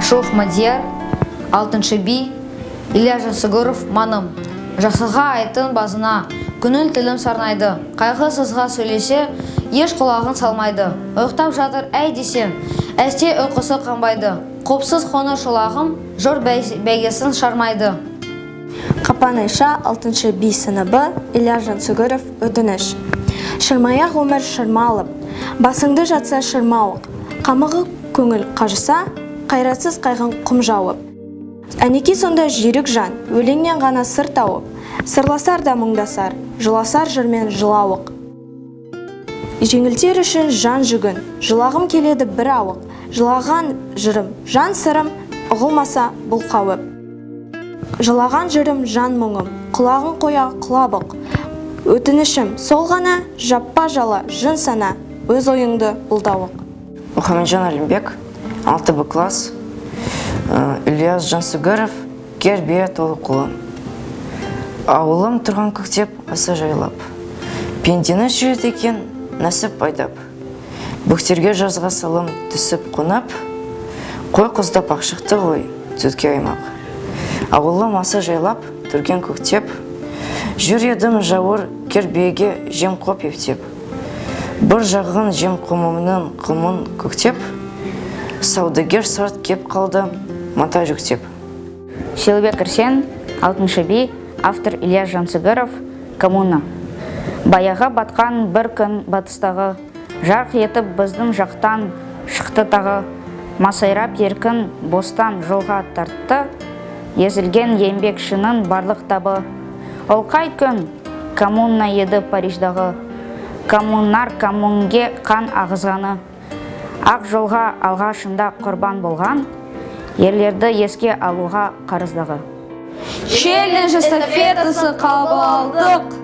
Ашуов Мадияр, алтыншы би, Илья Жансүгіров, Маным. Жақсыға айттың базына, көңіл тілім сарнайды. Қайғы сызға сөйлесе, еш құлағын салмайды. Ұйықтап жатыр әй десем, әсте ұйқысы қанбайды. Қопсыз қоңыр шолағым, жор бәйгесін шармайды. Қапан Айша, 6 би сыныбы, Илья Жансүгіров, Өтініш. Шырмаяқ өмір шырмалып, басыңды жатса шырмауық, қамығы көңіл қажыса, қайратсыз қайғың құм жауып. Әнеки сонда жүйрік жан, өлеңнен ғана сыр тауып, сырласар да мұңдасар, жыласар жырмен жылауық. Жеңілтер үшін жан жүгін, жылағым келеді бір ауық, жылаған жырым, жан сырым, ұғылмаса бұл қауіп. Жылаған жырым, жан мұңым, құлағын қоя құлабық. Өтінішім сол ғана, жаппа жала, жын сана, өз ойыңды бұлдауық. Мұхамеджан Әлімбек, 6 Б класс, Ильяс Жансүгіров, Кер бие Толықұлы. Ауылым тұрған көктеп, аса жайлап. Пендені жүреді екен, нәсіп айдап. Бөктерге жазға салым түсіп қонап, қой қоздап ақ шықты ғой төтке аймақ. Ауылым аса жайлап, түрген көктеп, жүр едім жауыр кер биеге жем қоп ептеп. Бір жағын жем құмымның құмын көктеп, саудагер сарт кеп қалды мата жүктеп. Селбек Арсен, алтыншы би, автор Илья Жансүгіров, Коммуна. Баяғы батқан бір күн батыстағы, жарқ етіп біздің жақтан шықты тағы, масайрап еркін бостан жолға тартты, езілген еңбекшінің барлық табы. Ол қай күн коммуна еді Париждағы, коммунар коммунге қан ағызғаны, ақ жолға алғашында құрбан болған, ерлерді еске алуға қарыздағы. Челлендж эстафетасы қабыл алдық.